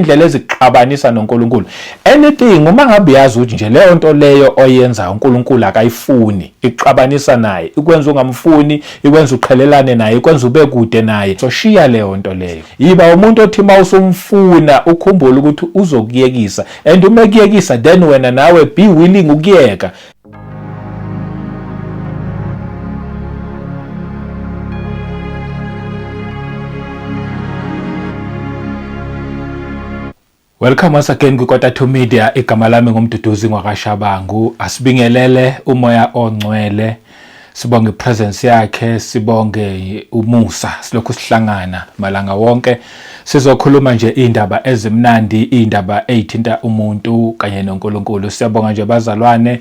Indlela ezixabanisa noNkulunkulu. Anything uma ngabe uyazi ukuthi nje leyo nto leyo oyenzayo uNkulunkulu akayifuni, ikuxabanisa naye, ikwenza ungamfuni, ikwenza uqhelelane naye, ikwenza ube kude naye. So shiya leyo nto leyo. Yiba umuntu othi uma usumfuna ukhumbule ukuthi uzokuyekisa and uma ekuyekisa then wena nawe be willing ukuyeka. Welcome once again kwiKota 2 Media. Igama lami nguMduduzi ngwakaShabangu. Asibingelele umoya ongcwele. Sibonge ipresence yakhe, sibonge umusa. Silokhu sihlangana malanga wonke. Sizokhuluma nje indaba ezimnandi, indaba ezithinta umuntu kanye noNkulunkulu. Siyabonga nje bazalwane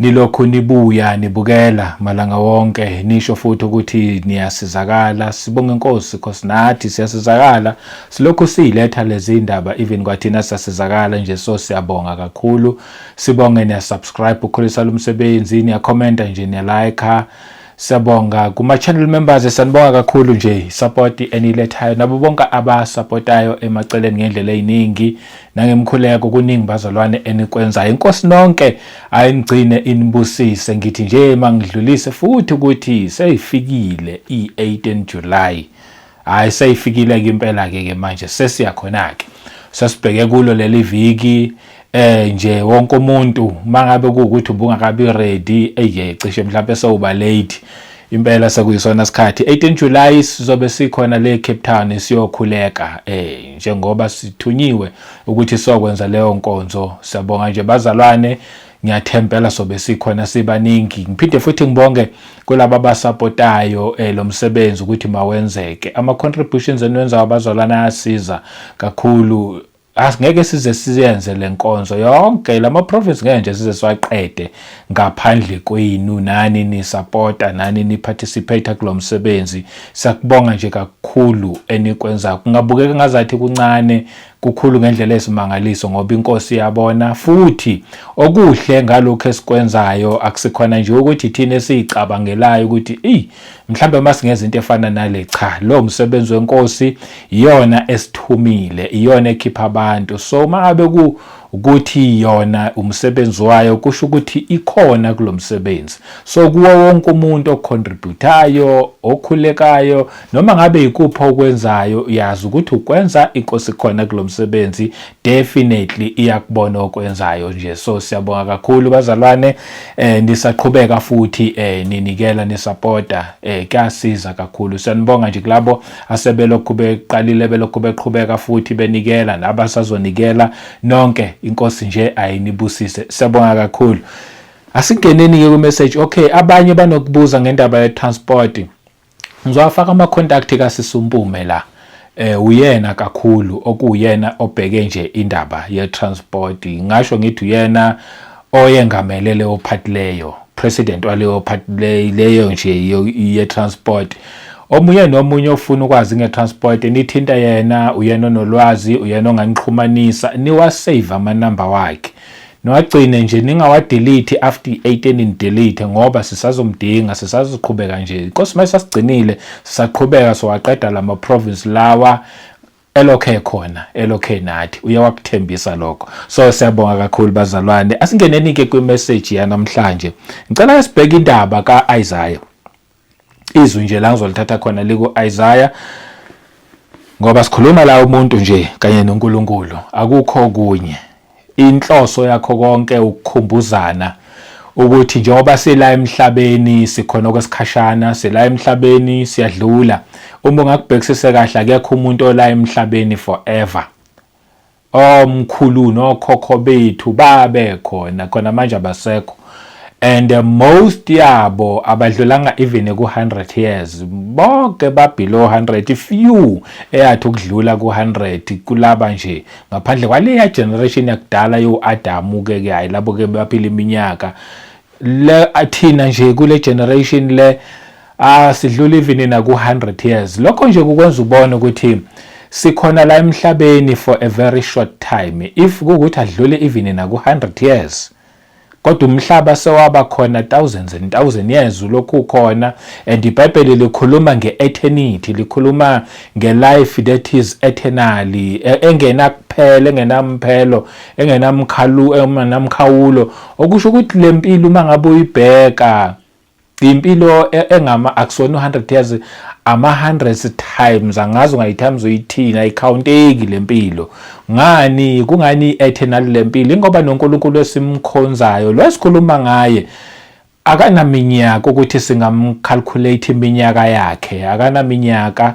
nilokhu nibuya nibukela malanga wonke nisho futhi ukuthi niyasizakala. Sibonge inkosi because nathi siyasizakala. Silokhu siyiletha lezi ndaba even kwathina siyasizakala nje, so siyabonga kakhulu. Sibonge niya subscribe ukhulisa lumsebenzi, niya commenta nje, niya like. Siyabonga kuma channel members, sanibonga kakhulu nje support enilethayo nabo bonke abasupportayo emaceleni ngendlela eziningi nangemkhuleko. Kuningi bazalwane enikwenzayo. Inkosi nonke ayinigcine inibusise. Ngithi nje mangidlulise futhi ukuthi seyifikile i-18 July. Hayi, seyifikile ke impela ke ke manje, sesiyakhona ke, sesibheke kulo leli viki. Nje wonke umuntu mangabe kuwukuthi ubungakabi ready, eye cishe mhlawumbe sewuba late impela, sekuyisona sikhathi. 18 July sizobe sikhona le Cape Town siyokhuleka, njengoba sithunyiwe ukuthi sokwenza leyo nkonzo. Siyabonga nje bazalwane, ngiyathembela sobe sikhona sibaningi. Ngiphinde futhi ngibonge kulabo abasupportayo lo msebenzi ukuthi mawenzeke. Ama contributions eniwenzayo abazalwane ayasiza kakhulu. Asingeke size siyenze lenkonzo yonke lama province, ngeke nje size siwaqede ngaphandle kwenu nani ni supporta nani ni participate kulomsebenzi. Siyakubonga nje kakhulu enikwenza. Kungabukeka ngazathi kuncane, kukhulu ngendlela esimangaliso, ngoba inkosi iyabona. Futhi okuhle ngalokho esikwenzayo akusikhona nje ukuthi thina esiyicabangelayo ukuthi ey mhlambe masingenza into efana nale, cha, lo msebenzi wenkosi, iyona esithumile, iyona ekhipha abantu. So mangabe ku ukuthi yona umsebenzi wayo, kusho ukuthi ikhona kulomsebenzi. So kuwo wonke umuntu ocontributayo, okhulekayo, noma ngabe ikuphi okwenzayo, yazi ukuthi ukwenza inkosi khona kulomsebenzi, definitely iyakubona okwenzayo nje. So siyabonga kakhulu bazalwane, nisaqhubeka futhi ninikela, nisupporta, kuyasiza kakhulu. Siyanibonga nje kulabo asebelokhu beqalile, belokhu beqhubeka futhi benikela, nabasazonikela nonke. Inkosi nje ayinibusise, siyabonga kakhulu. Asingeneni ke ku message. Okay, abanye banokubuza ngendaba ye transport. Ngizowafaka ama contact kaSisumpume la. Uyena kakhulu okuyena obheke nje indaba ye transport. Ngisho ngithi uyena oyengamele leyo part leyo, president waleyo part leyo nje ye transport. Omunye nomunye ofuna ukwazi nge-transport nithinta yena, uyena onolwazi, uyena onganixhumanisa. Niwa-save amanamba wakhe, niwagcine nje, ningawadelete after i-18 ni-delete, ngoba sisazomdinga, sisazoqhubeka nje. Inkosi mayisasigcinile sisaqhubeka, sowaqeda lama province lawa elokhe khona, elokhe nathi uye wakuthembisa lokho. So siyabonga kakhulu bazalwane. Asingeneni ke kwi-message yanamhlanje. Ngicela sibheke indaba ka-Isaiah. Izwi nje la ngizolithatha khona liku-Isaiah, ngoba sikhuluma la umuntu nje kanye noNkulunkulu, akukho okunye. Inhloso yakho konke ukukhumbuzana ukuthi njengoba sila emhlabeni sikhona okwesikhashana, sila emhlabeni siyadlula. Uma ungakubhekisise kahle, akekho umuntu ola emhlabeni forever. Omkhulu nokhokho bethu babe khona khona, manje abasekho, and most yabo abadlulanga even ku-100 years. Bonke ba below 100, few eyathi ukudlula ku-100 kulaba nje, ngaphandle kwaleya generation yakudala yo-Adamu ke ke, hayi, labo ke baphila iminyaka. Le thina nje kule generation le sidlula even na ku-100 years. Lokho nje kukwenza ubone ukuthi sikhona la emhlabeni for a very short time, if kuwukuthi adlule even na ku-100 years. Kodwa umhlaba sewaba khona thousands and thousands years ulokhu ukhona, and iBhayibheli likhuluma nge-eternity, likhuluma nge-life that is eternal, engenakuphela, engenamphelo, engenamkhawulo. Okusho ukuthi le mpilo uma ngabe uyibheka, impilo engama akusona u-100 years, ama-hundreds times, angazi ungayi-times uyithini, ayikhawunteki le mpilo. Ngani? Kungani i-eternal le mpilo? Ingoba noNkulunkulu esimkhonzayo lo esikhuluma ngaye akanaminyaka ukuthi singamcalculate iminyaka yakhe, akanaminyaka.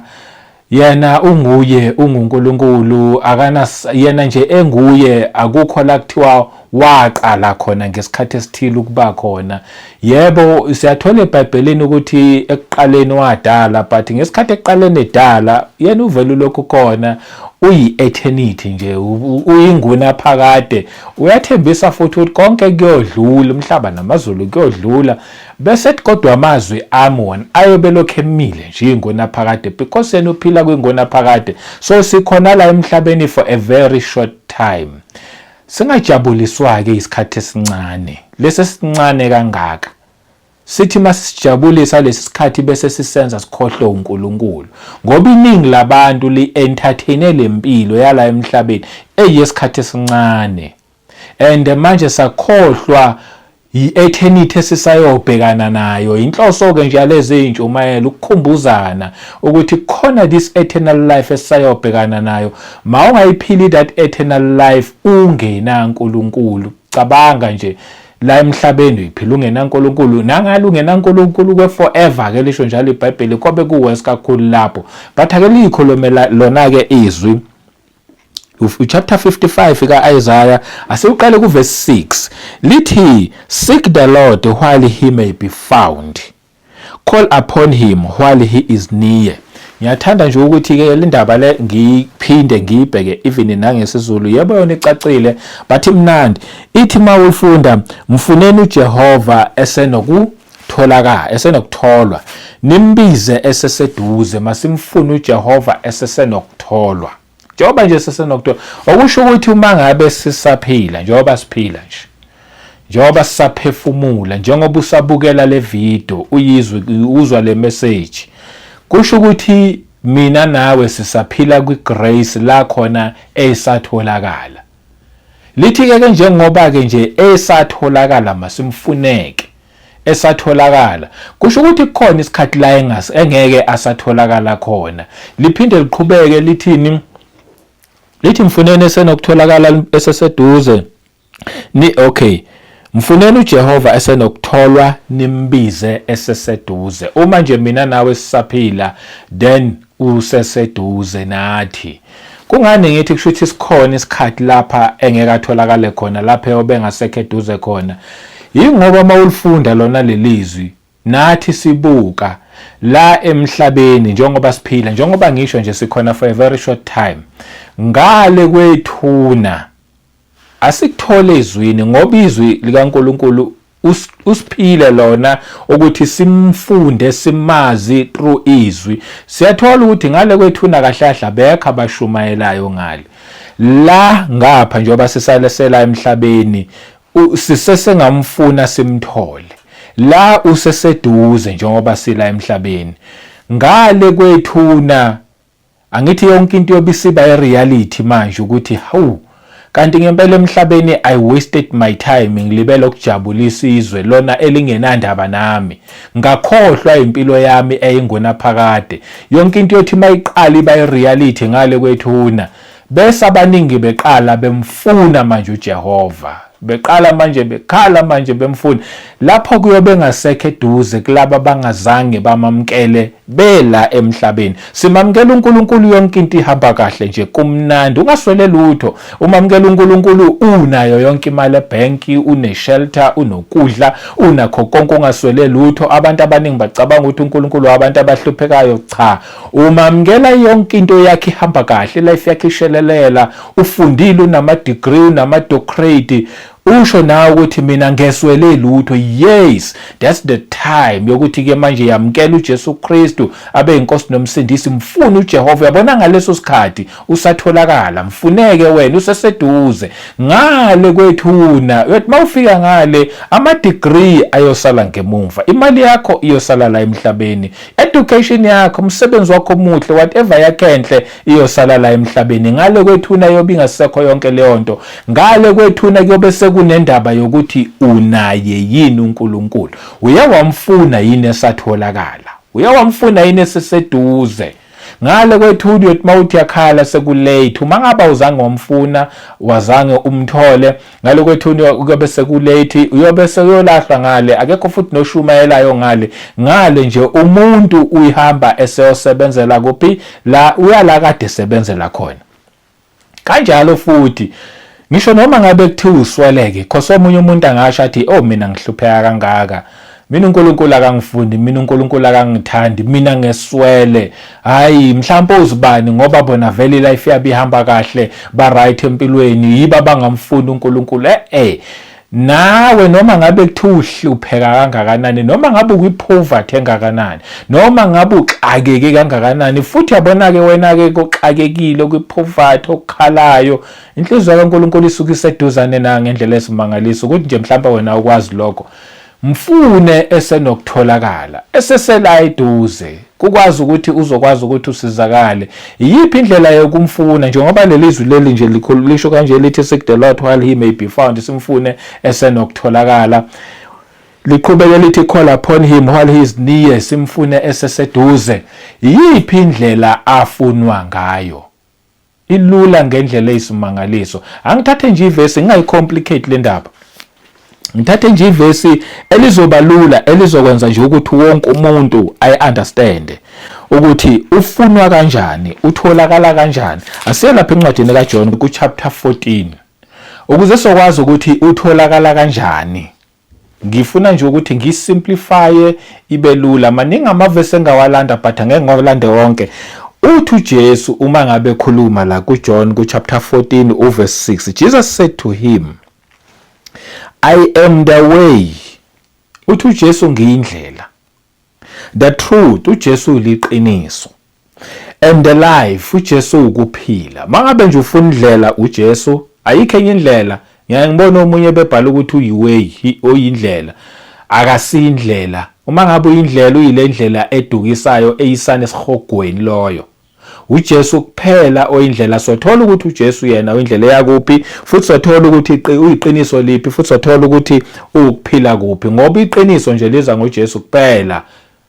Yena unguye, unguNkulunkulu, akana yena nje enguye, akukho la kuthiwa waqala khona ngesikhathi esithile ukuba khona. Yebo, siyathola eBhayibhelini ukuthi ekuqaleni wadala, but ngesikhathi ekuqaleni edala, yena uvela ulokhu khona, uyi-eternity nje, uyinguna phakade. Uyathembisa futhi ukuthi konke kuyodlula, umhlaba namazulu kuyodlula, bese kodwa amazwi ami wona ayobe lokhu emile nje ingona phakade, because yena uphila kwingona phakade. So sikhona la emhlabeni for a very short time. Singajabuliswa-ke isikhathi esincane lesi, esincane kangaka. Sithi masisijabulisa lesi sikhathi bese sisenza sikhohlwe uNkulunkulu, ngoba iningi labantu li-entertaine lempilo yala emhlabeni eyesikhathi esincane, and manje sakhohlwa i-eternity esisayobhekana nayo. Inhloso-ke nje yalezi iy'ntshumayelo ukukhumbuzana ukuthi khona this eternal life esisayobhekana nayo. Ma ungayiphili that eternal life ungenaNkulunkulu, cabanga nje la emhlabeni uyiphila ungenaNkulunkulu, nangalo ungenaNkulunkulu kwe-forever ke, lisho njalo iBhayibheli, kobe ku-worse kakhulu lapho. But ake liyikhulumela lona-ke izwi, chapter 55 ka-Isaiah, asiuqale kuverse 6. Lithi, "Seek the Lord while he may be found, call upon him while he is near." Ngiyathanda nje ukuthi ke le ndaba le ngiphinde ngiyibheke even nangesiZulu. Yebo, yona icacile, but imnandi. Ithi mawufunda, mfuneni uJehova esenokutholakala, esenokutholwa, nimbize eseseduze. Masimfune uJehova esesenokutholwa, njengoba nje sesenokutholwa. Okusho ukuthi uma ngabe sisaphila, njengoba siphila nje, njengoba sisaphefumula, njengoba usabukela le video, uyizwe, uzwa le message, kusho ukuthi mina nawe sisaphila kwi-grace la khona esatholakala. Lithi ke njengoba ke nje esatholakala, masimfuneke esatholakala. Kusho ukuthi kukhona isikhathi la engeke asatholakala khona. Liphinde liqhubeke lithini? Lithi mfuneni esenokutholakala, eseseduze ni. Okay, mfuneni uJehova esenokutholwa, nimbize eseseduze. Uma nje mina nawe sisaphila, then useseduze nathi. Kungani ngithi kusho ukuthi sikhona isikhathi lapha engeke atholakale khona, lapha eyobe engasekho eduze khona? Yingoba uma ulifunda lona lelizwi, nathi sibuka la emhlabeni njengoba siphila, njengoba ngisho nje sikhona for a very short time, ngale kwethuna asikuthole ezwini, ngoba izwi likaNkuluNkulu usiphile lona ukuthi simfunde, simazi through izwi. Siyathola ukuthi ngale kwethuna kahle kahle abekho abashumayelayo ngale. La ngapha njengoba sisalesela emhlabeni, sisesengamfuna, simthole la, useseduze njengoba sila emhlabeni. Ngale kwethuna, angithi yonke into yobisiba i-reality manje, ukuthi hawu, kanti ngempela emhlabeni I wasted my time, ngilibele ukujabulisa izwe lona elingenandaba nami, ngakhohlwa impilo yami eyingunaphakade. Yonke into yothi mayiqala iba i-reality ngale kwethuna, bese abaningi beqala bemfuna manje uJehova, beqala manje bekhala manje bemfuna. Lapho kuyobe ngasekho eduze kulabo abangazange bamamkele bela emhlabeni. Simamkela uNkulunkulu yonke into ihamba kahle nje, kumnandi, ungaswele lutho. Umamkela uNkulunkulu unayo yonke imali ebhenki, une-shelter, unokudla, unakho konke, ungaswele lutho. Abantu abaningi bacabanga ukuthi uNkulunkulu wabantu abahluphekayo. Cha, umamkela yonke into yakhe ihamba kahle, life yakhe ishelelela, ufundile, unama-degree, unama-doctorate. Usho nawe ukuthi mina ngeswele lutho. Yes, that's the time yokuthi ke manje yamkela uJesu Kristu abe inkosi nomsindisi, mfune uJehova. Uyabona ngaleso sikhathi usatholakala, mfuneke wena useseduze ngale kwethuna. Uyathi mawufika ngale ama degree ayosala ngemumva, imali yakho iyosala la emhlabeni, education yakho, umsebenzi wakho omuhle, whatever yakhe enhle iyosala la emhlabeni. Ngale kwethuna yobe ingasekho yonke leyo nto. Ngale kwethuna kuyobe sekunendaba yokuthi unaye yini uNkulunkulu, uye wamfuna yini esatholakala, uye wamfuna yini eseseduze. Ngale kwethuna uyothi mawuthi yakhala sekulate, uma ngabe awuzange wamfuna, wazange umthole ngale kwethuna kuyobe sekulate, uyobe seyolahlwa ngale, akekho futhi noshumayelayo ngale. Ngale nje umuntu uyihamba eseyosebenzela kuphi, la uyala kade sebenzela khona. Kanjalo futhi ngisho noma ngabe kuthiwa usweleke, cause omunye umuntu angasho athi, oh mina ngihlupheka kangaka, mina uNkulunkulu akangifuni, mina uNkulunkulu akangithandi, mina ngeswele, hayi mhlawumbe uzibani ngoba bona vele life yabo ihamba kahle, ba right empilweni, yiba bangamfuni uNkulunkulu. Eh nawe noma ngabe kuthiwa uhlupheka kangakanani, noma ngabe ukwi-poverty engakanani, noma ngabe uxakeke kangakanani, futhi yabona-ke wena-ke koxakekile kwi-poverty okukhalayo, inhliziyo kaNkulunkulu isuke iseduzane na ngendlela esimangaliso ukuthi nje mhlawumbe wena ukwazi lokho. Mfune esenokutholakala, esesela eduze, kukwazi ukuthi uzokwazi ukuthi usizakale. Iyiphi indlela yokumfuna? Njengoba leli zwi leli nje lisho kanje lithi seek the Lord while he may be found, simfune esenokutholakala. Liqhubeke lithi call upon him while he is near, simfune eseseduze. Iyiphi indlela afunwa ngayo? Ilula ngendlela eyisimangaliso. Angithathe nje ivesi, ngingayicomplicate le ndaba. Ngithathe nje ivesi elizoba lula, elizokwenza nje ukuthi wonke umuntu ayi-understand ukuthi ufunwa kanjani, utholakala kanjani. Asiye lapha encwadini kaJohn ku-chapter 14 ukuze sokwazi ukuthi utholakala kanjani. Ngifuna nje ukuthi ngisimplifye ibe lula. Maningi amavesi engawalanda but angeke ngiwalande wonke. Uthi uJesu uma ngabe ekhuluma la kuJohn ku-chapter 14 uverse 6, Jesus said to him, I am the way. Uthi uJesu ngiyindlela. The truth, uJesu uliqiniso. And the life, uJesu ukuphila. Mangabe nje ufuna indlela uJesu, ayikho enye indlela. Ngiyaye ngibone omunye bebhala ukuthi uyiway, oyindlela. Akasindlela. Uma ngabe uyindlela, uyile ndlela edukisayo eyisana esihogweni loyo. uJesu kuphela oyindlela. Sothola ukuthi uJesu yena uyindlela eyakuphi, futhi sothola ukuthi uyiqiniso liphi, futhi sothola ukuthi ukuphila kuphi, ngoba iqiniso nje liza ngoJesu kuphela,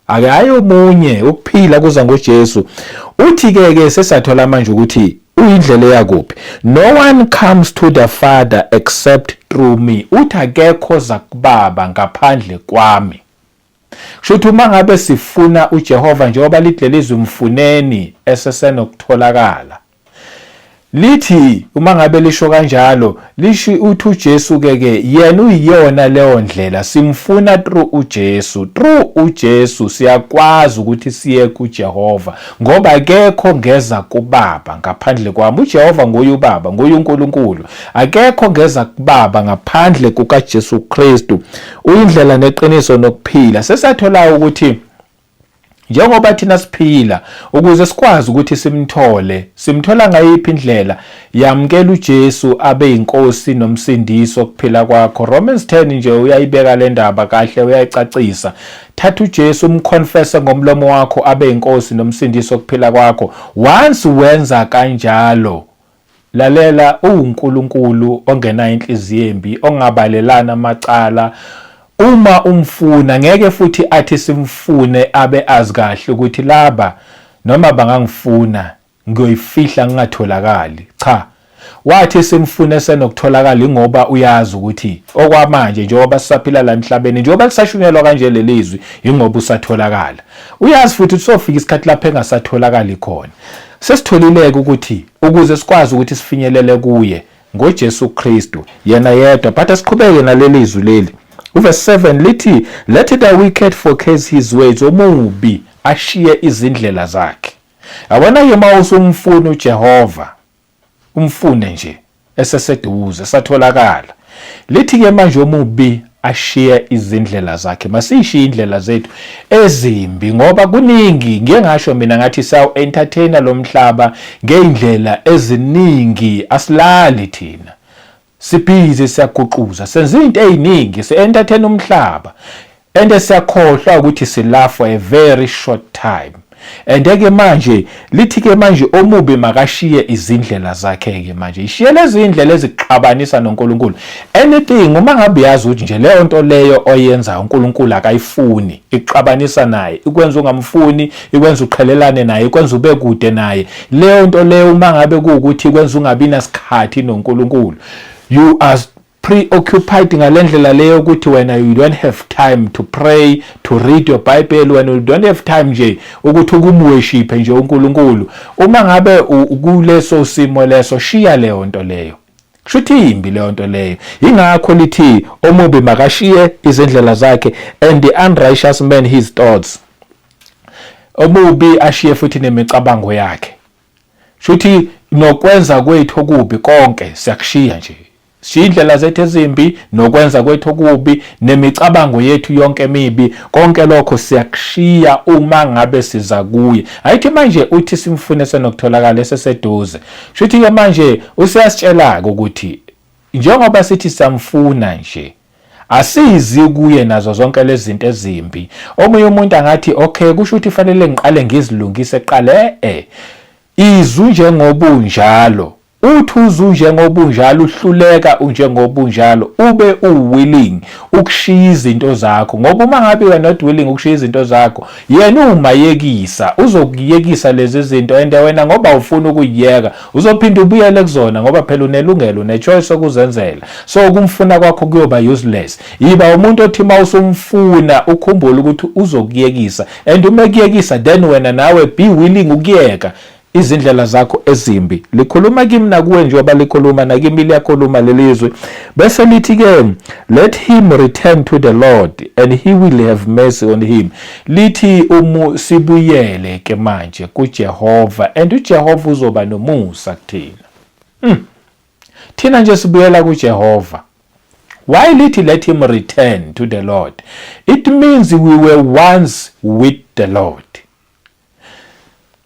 ake hayi omunye. Ukuphila kuza ngoJesu. Uthi ke ke sesathola manje ukuthi uyindlela eyakuphi. No one comes to the Father except through me. Uthi akekho zakubaba ngaphandle kwami. Kusho ukuthi uma ngabe sifuna uJehova, njengoba lithi lelizwi mfuneni esesenokutholakala, lithi uma ngabe lisho kanjalo, lisho uthi uJesu ke ke yena uyiyona leyo ndlela. Simfuna through uJesu, through uJesu siyakwazi ukuthi siye kuJehova, ngoba akekho ngeza kubaba ngaphandle kwami. uJehova nguye ubaba, nguye uNkulunkulu. Akekho ngeza kubaba ngaphandle kukaJesu Kristu. Uyindlela neqiniso nokuphila. Sesathola ukuthi njengoba thina siphila ukuze sikwazi ukuthi simthole, simthola ngayiphi indlela? Yamukela uJesu abe inkosi nomsindisi okuphila kwakho. Romans 10 nje uyayibeka le ndaba kahle, uyayicacisa. Thatha uJesu umconfesse ngomlomo wakho abe inkosi nomsindisi okuphila kwakho. Once wenza kanjalo, lalela, uwuNkulunkulu ongenayo inhliziyo embi, ongabalelani amacala. Uma umfuna, ngeke futhi athi simfune abe azi kahle ukuthi laba noma bangangifuna ngiyoyifihla ngingatholakali. Cha, wathi simfune senokutholakala ingoba uyazi ukuthi okwamanje njengoba sisaphila la emhlabeni, njengoba kusashunyelwa kanje leli zwi, ingoba usatholakala. Uyazi futhi ukuthi sofika isikhathi lapho engasatholakali khona. Sesitholileke ukuthi ukuze sikwazi ukuthi sifinyelele kuye ngoJesu Kristu yena yedwa. But asiqhubeke naleli zwi leli. Uverse 7 lithi let the wicked forsake his ways, omubi ashiye izindlela zakhe. Yabona ke uma usumfuna uJehova, umfune nje eseseduze, esatholakala. Lithi-ke manje omubi ashiye izindlela zakhe. Masiyishiye indlela zethu ezimbi ngoba kuningi ngiye ngasho mina ngathi sawu entertainer lo mhlaba ngey'ndlela eziningi asilali thina. Sibhizi siyaguquza senza izinto eziningi si-entertain umhlaba and siyakhohlwa ukuthi sila for a very short time and ke manje lithi ke manje omubi makashiye izindlela zakhe ke manje ishiye lezi indlela ezixabanisa noNkulunkulu anything uma ngabe uyazi ukuthi nje leyo nto leyo oyenza uNkulunkulu akayifuni ixabanisa naye ikwenza ungamfuni ikwenza uqhelelane naye ikwenza ube kude naye leyo nto leyo uma ngabe kuwukuthi ikwenza ungabi nasikhathi noNkulunkulu you are preoccupied ngalendlela leyo ukuthi wena you don't have time to pray to read your bible wena you don't have time nje ukuthi ukumworship nje uNkulunkulu uma ngabe ukuleso simo leso shiya leyo nto leyo kushuthi imbi leyo nto leyo ingakho lithi omubi makashiye izindlela zakhe and the unrighteous man his thoughts omubi ashiye futhi nemicabango yakhe shuthi nokwenza kwethu okubi konke siyakushiya nje sishiya indlela zethu ezimbi nokwenza kwethu okubi nemicabango yethu yonke emibi konke lokho siyakushiya uma ngabe siza kuye ayithi manje uthi simfune senokutholakala eseseduze shuthi ke manje useyasitshela-ke ukuthi njengoba sithi siyamfuna nje asizi kuye nazo zonke lezi zinto ezimbi omunye umuntu angathi okay kusho ukuthi fanele ngiqale ngizilungise qale eh izwi njengoba unjalo uthi uzunjengoba unjalo uhluleka unjengoba unjalo ube uwilling ukushiya izinto zakho ngoba uma ngabe you are not willing ukushiya izinto zakho yena umayekisa uzokuyekisa lezi zinto and wena ngoba ufuna ukuyiyeka uzophinde ubuyele kuzona ngoba phela unelungelo une-choice okuzenzela so ukumfuna kwakho kuyoba useless yiba umuntu othi uma usumfuna ukhumbule ukuthi uzokuyekisa and uma ekuyekisa then wena nawe be willing ukuyeka izindlela zakho ezimbi likhuluma kimi nakuwe njengoba likhuluma nakimi liyakhuluma lelizwi bese lithi ke let him return to the Lord and he will have mercy on him lithi umu sibuyele ke manje kuJehova and uJehova uzoba nomusa kuthina hmm. Thina nje sibuyela kuJehova. Why lithi let him return to the Lord? It means we were once with the Lord.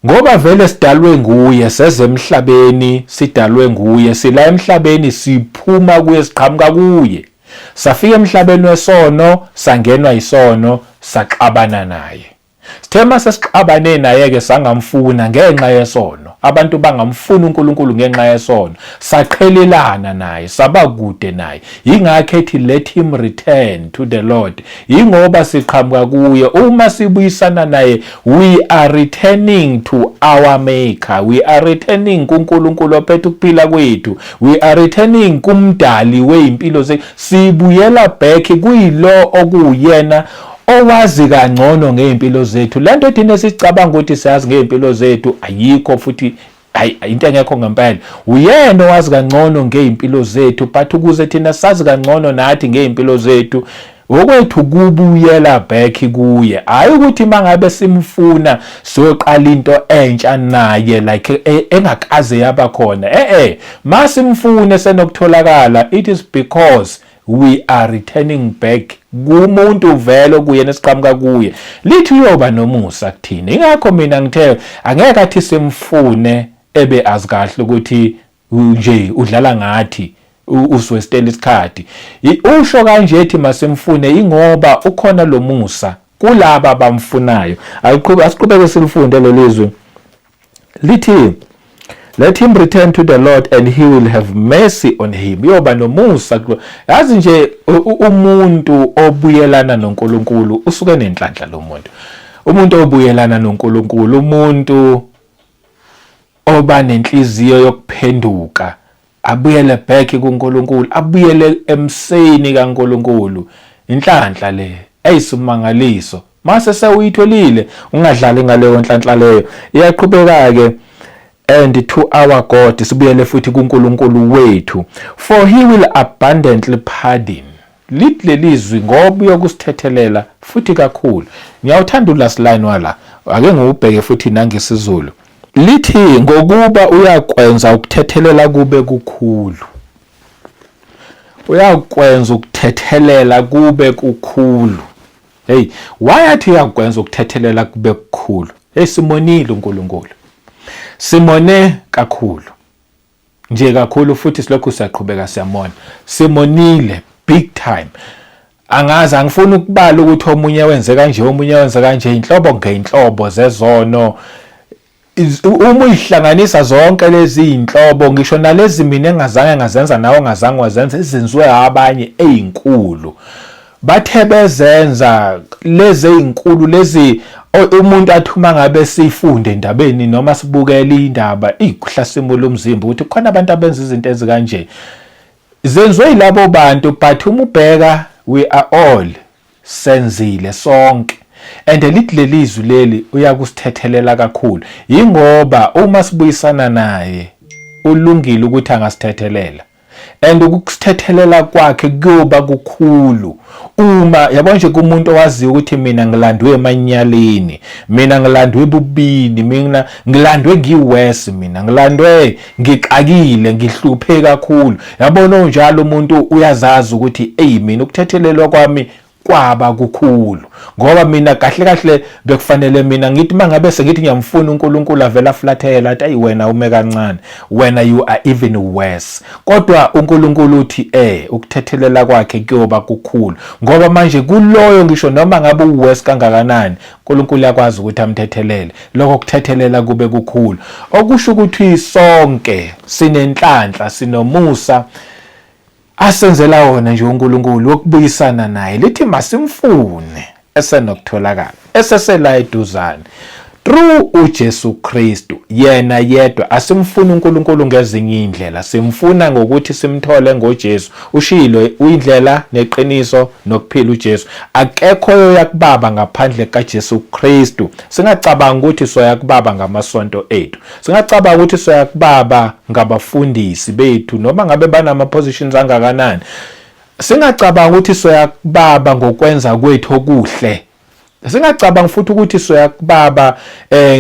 Ngoba vele sidalwe nguye seze emhlabeni sidalwe nguye sila emhlabeni siphuma kuye siqhamuka kuye. Safika emhlabeni wesono sangenwa isono saxabana naye. Sithe mase sixabane naye-ke sangamfuna ngenxa yesono. Abantu bangamfuna uNkulunkulu ngenxa yesono. Saqhelelana naye, saba kude naye. Yingakho ethi let him return to the Lord. Yingoba siqhamuka kuye. Uma sibuyisana naye, we are returning to our maker. We are returning kuNkulunkulu ophethe ukuphila kwethu. We are returning kumdali wezimpilo zethu. Sibuyela back kuyilo okuwuyena owazi kangcono ngey'mpilo zethu le nto thina esicabanga ukuthi siyazi ngey'mpilo zethu ayikho futhi hayi into engekho ngempela uyena owazi kangcono ngey'mpilo zethu but ukuze thina sazi kangcono nathi ngey'mpilo zethu okwethu kubuyela back kuye hayi ukuthi mangabe simfuna siyoqala into entsha naye like e, engakaze yaba khona eh eh masimfune senokutholakala it is because we are returning back kumuntu vele kuyena esiqhamuka kuye lithi uyoba nomusa kuthina ingakho mina ngithe angeke athi simfune ebe azi kahle ukuthi nje udlala ngathi uswestela isikhathi usho kanje ethi masimfune ingoba ukhona lo musa kulaba abamfunayo ayiqhube asiqhubeke silifunde lelizwi lithi let him return to the Lord and he will have mercy on him uyoba nomusa yazi nje umuntu obuyelana noNkulunkulu usuke nenhlanhla lo muntu umuntu obuyelana noNkulunkulu umuntu oba nenhliziyo yokuphenduka abuyele back kuNkulunkulu abuyele emseni kaNkulunkulu inhlanhla le eyisimangaliso mase sewuyitholile ungadlali ngaleyo nhlanhla leyo iyaqhubeka ke and to our God sibuyele futhi kuNkulunkulu wethu for he will abundantly pardon lithi lelizwi ngoba uyokusithethelela futhi kakhulu ngiyawuthanda ulast line wala ake ngiwubheke futhi nangesizulu lithi ngokuba uyakwenza ukuthethelela kube kukhulu. Uyakwenza ukuthethelela kube kukhulu. Hey, why athi uyakwenza ukuthethelela kube kukhulu? Hey, simonile uNkulunkulu. Simone kakhulu. Nje kakhulu futhi silokhu siyaqhubeka siyamona. Simonile big time. Angazi, angifuni ukubala ukuthi omunye wenze kanje, omunye wenze kanje, inhlobo ngeinhlobo zezono. Uma uyihlanganisa zonke lezi zinhlobo, ngisho nalezi mina engazange ngazenza nawe ongazange wazenza, ezenziwe abanye ezinkulu, bathe bezenza lezi ezinkulu lezi, umuntu athi uma ngabe sifunde endabeni noma sibukela indaba ikuhlasimula umzimba ukuthi kukhona abantu abenza izinto ezikanje, zenziwe yilabo bantu. But uma ubheka, we are all senzile sonke, and lithi lelizwi leli uyakusithethelela kakhulu, yingoba uma sibuyisana naye ulungile ukuthi angasithethelela, and ukusithethelela kwakhe kuyoba kukhulu. Uma yabo nje kumuntu owaziyo ukuthi mina ngilandwe emanyaleni, mina ngilandwe ebubini, mina ngilandwe ngiworse, mina ngilandwe ngixakile, ngihluphe kakhulu, yabona, onjalo umuntu uyazazi ukuthi ey, mina ukuthethelelwa kwami kwaba kukhulu, ngoba mina kahle kahle bekufanele mina ngithi mangabe sengithi ngiyamfuna uNkulunkulu, avela aflathela athi, "Ayi, wena ume kancane, wena you are even worse." Kodwa uNkulunkulu uthi ukuthethelela kwakhe kuyoba kukhulu, ngoba manje kuloyo, ngisho noma ngabe uworse kangakanani, uNkulunkulu uyakwazi ukuthi amthethelele, lokho kuthethelela kube kukhulu. Okusho ukuthi sonke sinenhlanhla, sinomusa asenzela wona nje uNkulunkulu wokubuyisana naye. Lithi masimfune esenokutholakala, esesela eduzane, through uJesu Kristu yena yedwa. Asimfuni uNkulunkulu ngezinye indlela, simfuna ngokuthi simthole ngoJesu. Ushilo, uyindlela neqiniso nokuphila uJesu. Akekho oya kubaba ngaphandle kaJesu Kristu. Singacabanga ukuthi soya kubaba ngamasonto ethu, singacabanga ukuthi soya kubaba ngabafundisi bethu, noma ngabe banama positions angakanani. Singacabanga ukuthi soya kubaba ngokwenza kwethu okuhle. Singacabanga futhi ukuthi soya kubaba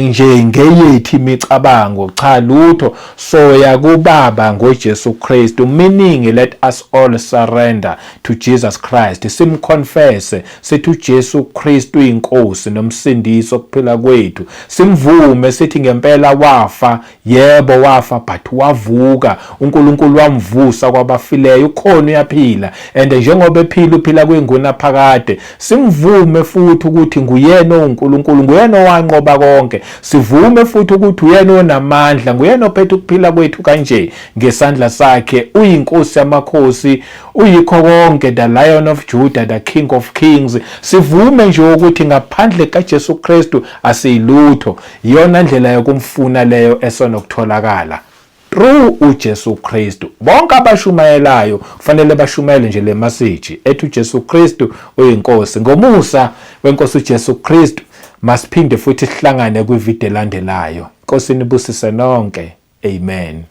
nje ngeyethu imicabango. Cha, lutho. Soya kubaba ngoJesu Kristu, meaning let us all surrender to Jesus Christ, simconfess sithi uJesu Kristu inkosi nomsindisi okuphila kwethu. Simvume sithi ngempela wafa, yebo wafa, but wavuka. uNkulunkulu wamvusa kwabafileyo, ukhona, uyaphila, and njengoba ephila uphila kwinguna phakade. Simvume futhi ukuthi nguyena uNkulunkulu, nguyena owanqoba konke. Sivume futhi ukuthi uyena onamandla, nguyena ophethe ukuphila kwethu kanje ngesandla sakhe. Uyinkosi yamakhosi, uyikho konke, the Lion of Judah, the King of Kings. Sivume nje ukuthi ngaphandle kaJesu Kristu asiyilutho. Iyona ndlela yokumfuna leyo esonokutholakala through uJesu Kristu. Bonke abashumayelayo kufanele bashumayele nje le message ethi uJesu Kristu uyinkosi. Ngomusa wenkosi uJesu Kristu, masiphinde futhi sihlangane kwivideo elandelayo. Inkosi nibusise nonke. Amen.